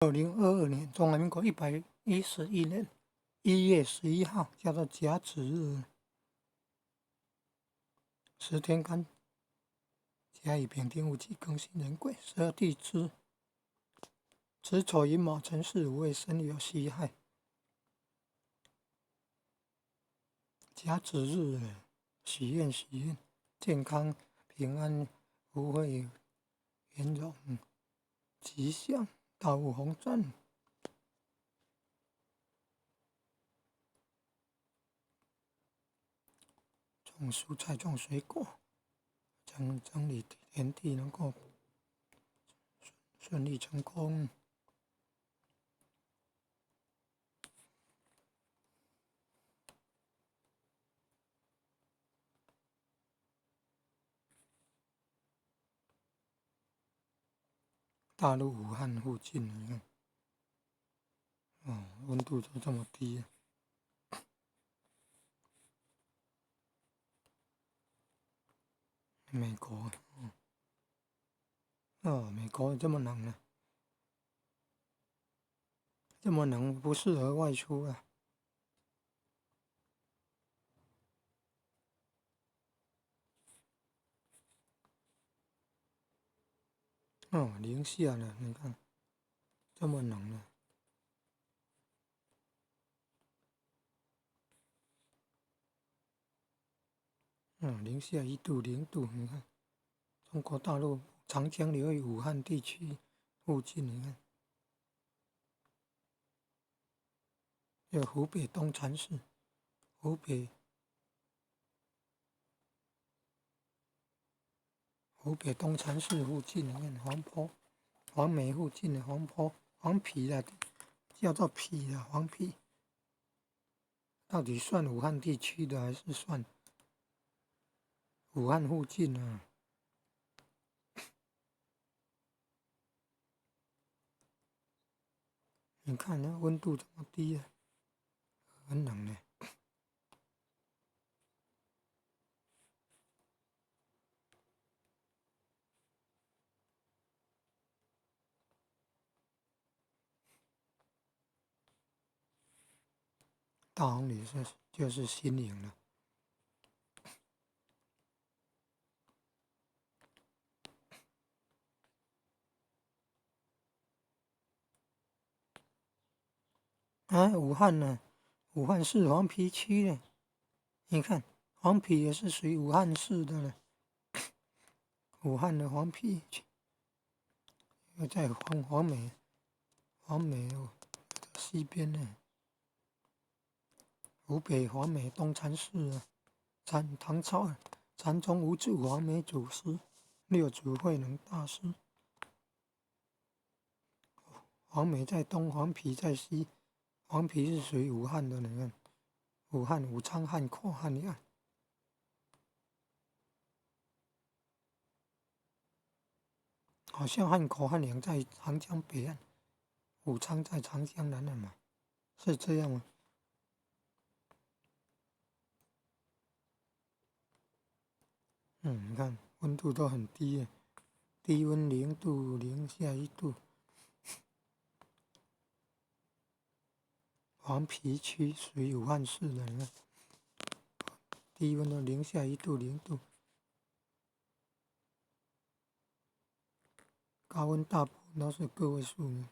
2022年，中華民國111年1月11號，叫做甲子日。十天干，甲乙丙丁戊己庚辛壬癸，12地支。子丑寅卯辰巳午未申酉戌亥。甲子日，喜宴喜宴，健康平安，福慧圓融，吉祥，大霧紅鑽。種蔬菜，種水果，整理田地，能夠順利成功。大陸武漢附近，你看，哦，溫度都這麼低。美國，哦，美國這麼冷啊，這麼冷不適合外出啊。哦，零下了，你看，這麼冷了。零下1度，0度，你看，中國大陸長江流域武漢地區附近，你看，有湖北東川市，湖北東川市附近，你看黃坡、黃梅附近的黃坡、黃陂啦，叫做陂啦，黃陂，到底算武漢地區的還是算武漢附近啊？你看那溫度這麼低啊，很冷呢。大紅里是就是新營了。啊，武漢呢？武漢市黃陂區呢？你看，黃陂也是屬於武漢市的呢。武漢的黃陂區，又在黃梅西邊呢。湖北黃梅東禪寺，禪唐朝禪宗五祖黃梅祖師，六祖慧能大師。黃梅在東，黃陂在西。黃陂是屬於武漢的，你看，武漢、武昌、漢口、漢陽，好像漢口、漢陽在長江北岸，武昌在長江南岸嘛，是這樣嗎？你看溫度都很低，低溫0度，零下1度。黃陂區屬於武漢市的，你看，低溫都零下1度，0度，高溫大部分都是個位數。